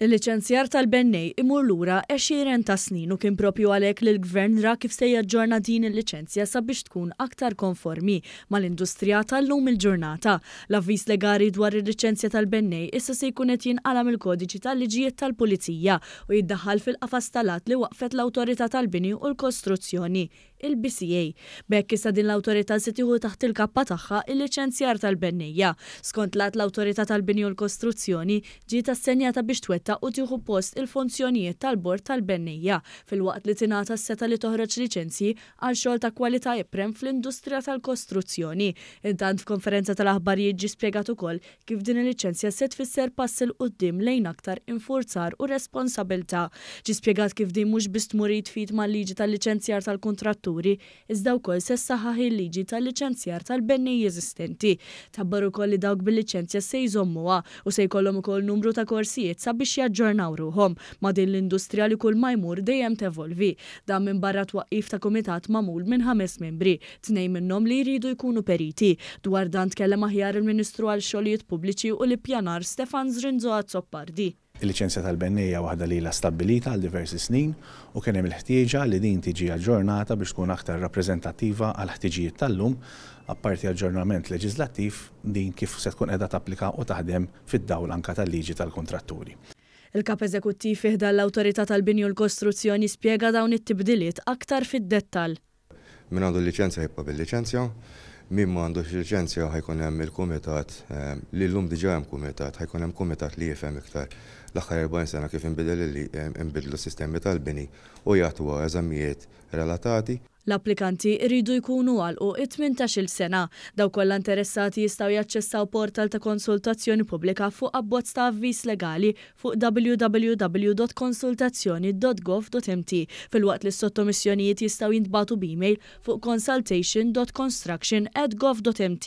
Il-liċenzjar tal-bennej imur lura għexieren ta' snin u kien proprju għalhekk li l-Gvern ra kif se jaġġorna din il-liċenzja sabiex tkun aktar konformi mal-industrija tal-lum il-ġurnata. L-Avviż Legali dwar il-liċenzja tal-bennej issa se jkun qed jinqala' mill-Kodiċi tal-Liġijiet tal-Pulizija u jiddaħħal fil-qafas tal-att li waqqfet l-Awtorità tal-Bini u l-Kostruzzjoni, il-BCA. B'hekk issa din l-awtorità se tieħu taħt il-kappa tagħha il-liċenzjar tal-bennejja. Skont l-Att l-Awtorità tal-Bini u l-Kostruzzjoni ġiet assenjata biex twettaq u tieħu post il-funzjonijiet tal-Bord tal-Bennejja filwaqt li tingħata s-setgħa li toħroġ liċenzji għal xogħol ta' kwalità iprem fl-industrija tal-kostruzzjoni. Intant f'konferenza tal-aħbarijiet ġie spjegat ukoll kif din il-liċenzja se tfisser pass 'il quddiem lejn aktar infurzar u responsabilità. Ġie spjegat kif din mhux biss tmur id f'id mal-liġi tal-liċenzjar tal-kuntratturi, iżda wkoll se ssaħħaħ il-liġi tal-liċenzjar tal-bennej eżistenti. Tħabbar ukoll li dawk bil-liċenzja se jżommuha u se jkollhom ukoll numru ta' korsijiet sabiex jaġġornaw ruħhom ma' din l-industrija li kull ma jmur dejjem tevolvi. Dan minbarra t-twaqqif ta' kumitat magħmul minn ħames membri, tnejn minnhom li jridu jkunu periti. Dwar dan tkellem aħjar il-Ministru għal Xogħlijiet Pubbliċi u l-Ippjanar Stefan Zrinzo Azzopardi. Il-liċenzja tal-bennejja hija waħda li ilha stabbilita għal diversi snin u kien hemm il-ħtieġa li din tiġi aġġornata biex tkun aktar rappreżentattiva għall-ħtiġijiet tal-lum, apparti aġġornament leġiżlattiv, din kif se tkun qiegħda tapplika u taħdem fid-dawl anke tal-liġi tal-kuntratturi. Il-Kap Eżekuttiv fi ħdan l-Awtorità tal-Bini u l-Kostruzzjoni spjega dawn it-tibdiliet aktar fid-dettall. Min għandu l-liċenzja jibqa' bil-liċenzja, min ma għandux liċenzja ħa jkun hemm il-kumitat, li llum diġà hemm kumitat, ħa jkun hemm kumitat li jifhem iktar l-aħħar 40 sena kif inbidel inbidlu s-sistemi tal-bini u jagħtuha eżamijiet relatati. L-applikanti jridu jkunu għalqu it-18-il sena. Dawk kollha interessati jistgħu jaċċessaw portal ta' konsultazzjoni pubblika fuq abbozz ta' avviż legali fuq www.konsultazzjoni.gov.mt filwaqt li s-sottomissjonijiet jistgħu jintbagħtu b'email fuq consultation.construction@gov.mt.